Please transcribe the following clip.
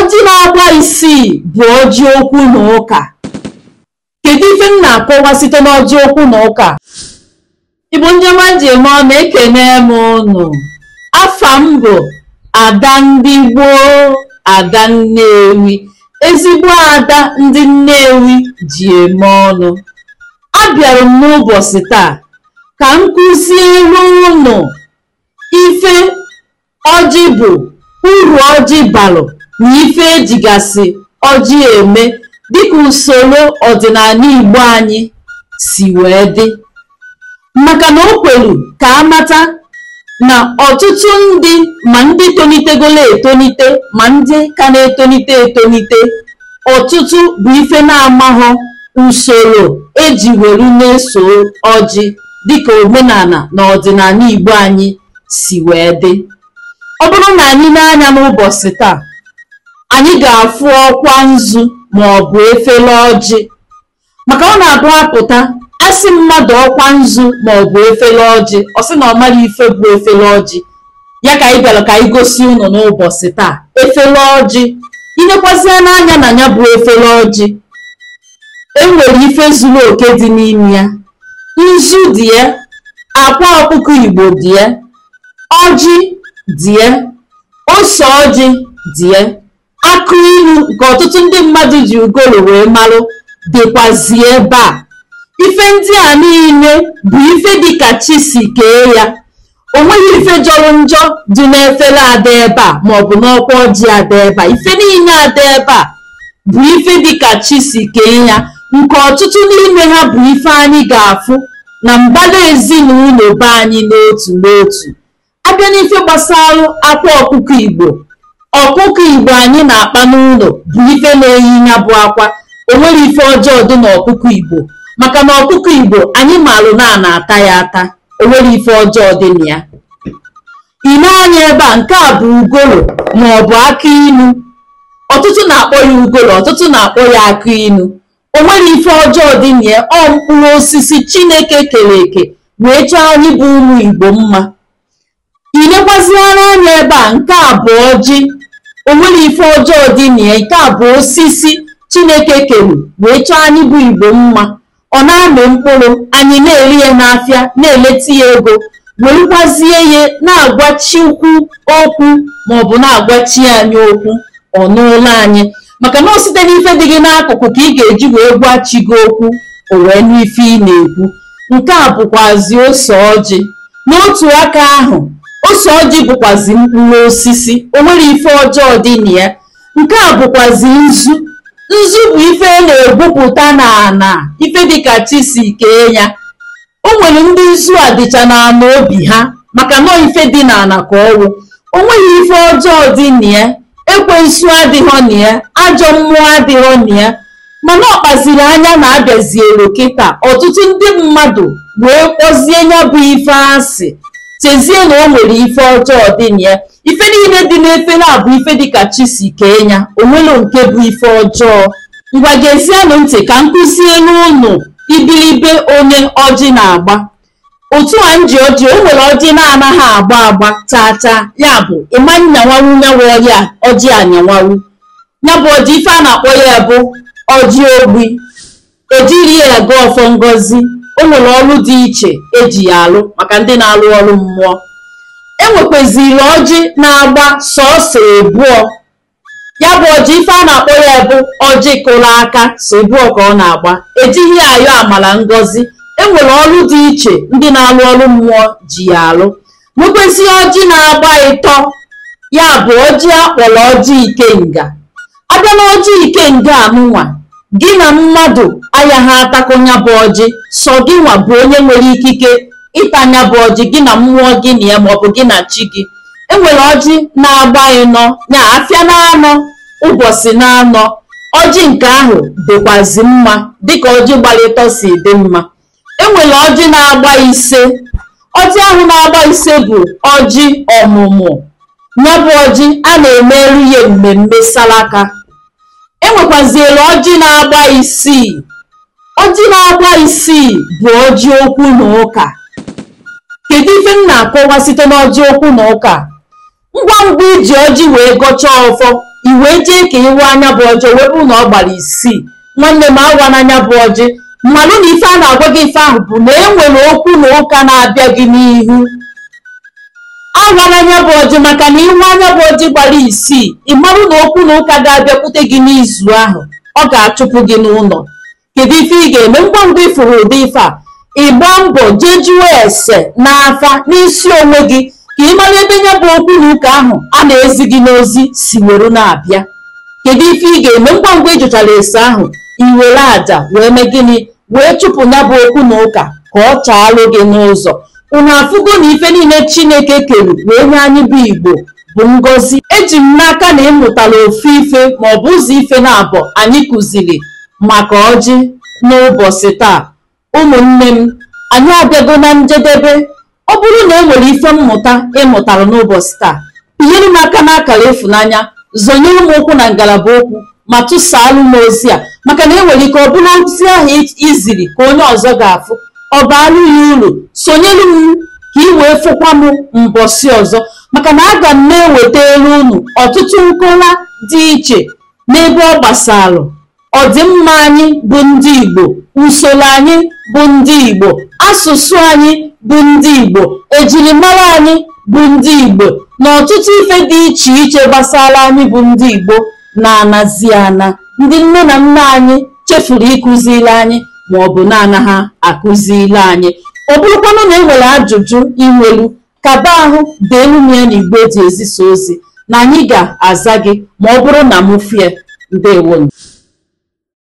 Ọjị na-agba isii bụ ọjị okwu na ụka. Kedu ife m na-akọwa site n'ọjị okwu na ụka? Igbo ndị ọma ji eme ọnụ, ekene m ụnụ. Afa m bụ Ada ndị gboo, Ada Nnewi, ezigbo ada ndị Nnewi ji eme ọnụ. Abịara m n'ụbọchị taa ka m kụziere ụnụ ife ọjị bụ, uru ọjị balụ na ife ejigasị ọjị eme dịka usoro ọdịnala Igbo anyị si wee dị. Maka na o kwelu ka amata na ọtụtụ ndị, ma ndị tolitegolo etonite ma ndị ka na-etonite etonite, ọtụtụ bụ ife na-amaghọ usoro eji welu na-eso ọjị dịka omenala na ọdịnala Igbo anyị si wee dị. Ọ bụrụ na anyị nee anya n'ụbọchị taa, anyị ga-afụ ọkwa nzu ma ọ bụ efere ọjị. Maka ọ na-abụ apụta asị mmadụ ọkwa nzu ma ọ bụ efere ọjị, ọ sị na ọ mara ife bụ efere ọjị. Ya ka anyị bịara ka anyị gosi unu n'ụbọchị taa efere ọjị. Inekwazịa n'anya na ya bụ efere ọjị, e nwere ife zuru oke dị n'ime ya. Nzu dị ya, akwa ọkụkọ Igbo dị ya, ọjị dị ya, ose ọjị dị ya, akụ ilu nke ọtụtụ ndị mmadụ ji ugolo wee malụ dịkwazi ebe a. Ife ndị a niile bụ ife dịka chi si kee ya. O nweghị ife jọrọ njọ dị n'efere ada ebe a maọbụ n'ọkwa ọjị ada ebe a. Ife niile ada ebe a bụ ife dịka chi si kee ya, nke ọtụtụ n'ime ha bụ ife anyị ga-afụ na mbara ezinụlọ be anyị n'otu n'otu. Abịa n'ife gbasara akwa ọkụkọ Igbo, ọkụkọ Igbo anyị na-akpa n'ụlọ bụ ife na-eyi ya bụ akwa. O nwere ife ọjọọ dị n'ọkụkọ Igbo, maka na ọkụkọ Igbo anyị maalụ na a na-ata ya ata. O nwere ife ọjọọ dị na ya. I nee anya ebe a, nke a bụ ugolo ma ọ bụ akụ inu. Ọtụtụ na-akpọ ya ugolo, ọtụtụ na-akpọ ya akụ inu. O nwere ife ọjọọ dị na ya. Ọ mkpụrụ osisi Chineke kere eke wee chọọ anyị bụ ụmụ Igbo mma. I nekwaziara anya ebe a, nke a bụ ọjị. O nwere ife ọjọọ dị na ya. Nke a bụ osisi Chineke kere wee chọọ anyị bụ Igbo mma. Ọ na-amị mkpụrụ, anyị na-eri ya n'afịa, na-eleta ya ego, werukwazie ya na-agwa Chukwu okwu maọbụ na-agwa chi anyị okwu, ọ nụụla anyị. Maka na ọ site n'ife dị gị n'akụkụ ka ị ga-eji wee gwa chi gị okwu, o wee nụ ife ị na-ekwu. Nke a bụkwazi ose ọjị. N'otu aka ahụ, ose ọjị bụkwazi mkpụrụ osisi. O nwere ife ọjọọ dị na ya. Nke a bụkwazi nzu. Nzu bụ ife a na-egwupụta n'ana, ife dịka chi si kee ya. O nwere ndị nzu a dịcha n'ana obi ha, maka na ife dị n'ana ka ọwụ. O nweghị ife ọjọọ dị na ya, ekwensu adịghọ na ya, ajọ mmụọ adịghọ na ya. Mana ọ kpaziri anya na abịazielu kịta, ọtụtụ ndị mmadụ wee kpọzie ya bụ ife asị, chezie na o nwere ife ọjọọ dị na ya. Ife niile dị n'efere a bụ ife dịka chi si kee ya. O nwere nke bụ ife ọjọọ. Ngwa gezienụ ntị ka m kụzielu unu ibilibe onye ọjị na-agba. Otu a m ji ọjị, o nwere ọjị na-anaghị agba agba chaa chaa. Ya bụ ịma nyanwanwu nyanwụ ọjị anyanwanwu. Ya bụ ọjị, ife a na-akpọ ya bụ ọjị ogbi. Ejiri ya ego ọfọ ngọzi. O nwere ọrụ dị iche eji ya alụ maka ndị na-alụ ọrụ mmụọ. E nwekwaziri ọjị na-agba sọọsọ ebụọ. Ya bụ ọjị, ife a na-akpọ ya bụ ọjị kụrụ aka, so ebụọ ka ọ na-agba. Ejighị ya ayọ amala ngọzi. E nwere ọrụ dị iche ndị na-alụ ọrụ mmụọ ji ya alụ. Nwekwezi ọjị na-agba ịtọ. Ya bụ ọjị akpọrọ ọjị ikenga. Abịa n'ọjị ikenga anụnwa, gị na mmadụ ayaghị atakọ ya bụ ọjị. Sọ gị nwa bụ onye nwere ikike ịta ya bụ ọjị, gị na mmụọ gị na ya maọbụ gị na chi gị. E nwere ọjị na-agba ịnọ, ya afịa na-anọ, ụbọchị na-anọ. Ọjị nke ahụ dịkwazi mma dịka ọjị gbara ịtọ si dị mma. E nwere ọjị na-agba ise. Ọjị ahụ na-agba ise bụ ọjị ọmụmụ. Ya bụ ọjị a na-emeru ya mmemme salaka. E nwekwaziere ọjị na-agba isii. Ọjị na-agba isii bụ ọjị okwu na ụka. Kedu ife m na-akọwa site n'ọjị okwu na ụka? Ngwa ngwa iji ọjị wee gọchaa ọfọ, I wee jee ka ịwa anya bụ ọjị, wee bụrụ na ọ gbara 6. Nwanne m, awa n'anya bụ ọjị. Mmalụ na ife a na-agwa gị ife ahụ bụ na e nwere okwu na ụka na-abịa gị n'ihu. Awara anya bụ ọjị, maka na iwe anya bụ ọjị gbara 6, ị marụ na okwu na ụka ga-abịakwute gị n'izu ahụ, ọ ga-achụpụ gị n'ụlọ. Kedu ife ị ga-eme ngwa ngwa ịfụrụ ụdị ife a? Ị gbaa mbọ jee jụọ ese n'afa n'isi onwe gị ka ị mara ebe ya bụ okwu na ụka ahụ a na-ezi gị n'ozi si were na-abịa. Kedu ife ị ga-eme ngwa ngwa ị jụchara ese ahụ? I were àjà wee mee gịnị? Wee chụpụ ya bụ okwu na ụka ka ọ chaalụ gị n'ụzọ. Unu afụgo na ife niile Chineke kere wee nye anyị bụ Igbo bụ ngọzi. Eji m n'aka na ị mụtara ofu ife ma ọ bụ ụzọ ife na-abọ anyị kụziri maka ọjị n'ụbọchị taa. Ụmụnne m, anyị abịago na njedebe. Ọ bụrụ na e nwere ife mmụta ị mụtara n'ụbọchị taa, pinyere m aka n'akara ịfụnanya, zọnyere m ụkwụ na ngalaba okwu, ma tụsaalụ m ozi a, maka na e nwere ike ọ bụrụ ozi ahụ iziri ka onye ọzọ ga-afụ, ọ baalụ ya uru. Sonyere m ka ị wee fụkwa m mbọsị ọzọ, maka na aga m na-ewetara unu ọtụtụ nkọwa dị iche n'ebe ọ gbasara ọdịmma anyị bụ ndị Igbo, usoro anyị bụ ndị Igbo, asụsụ anyị bụ ndị Igbo, ejirimara anyị bụ ndị Igbo, na ọtụtụ ife dị iche iche gbasara anyị bụ ndị Igbo na-anazi ana, ndị nne na nna anyị chefuru ịkụziri anyị ma ọ bụ na-ana ha akụziri anyị. Ọ bụrụkwanụ na e nwere ajụjụ inwelu, kaba ahụ deelu m ya n'igbe eji ezisa ozi na anyị ga-aza gị ma ọ bụrụ na mụ fie. Ndewonu.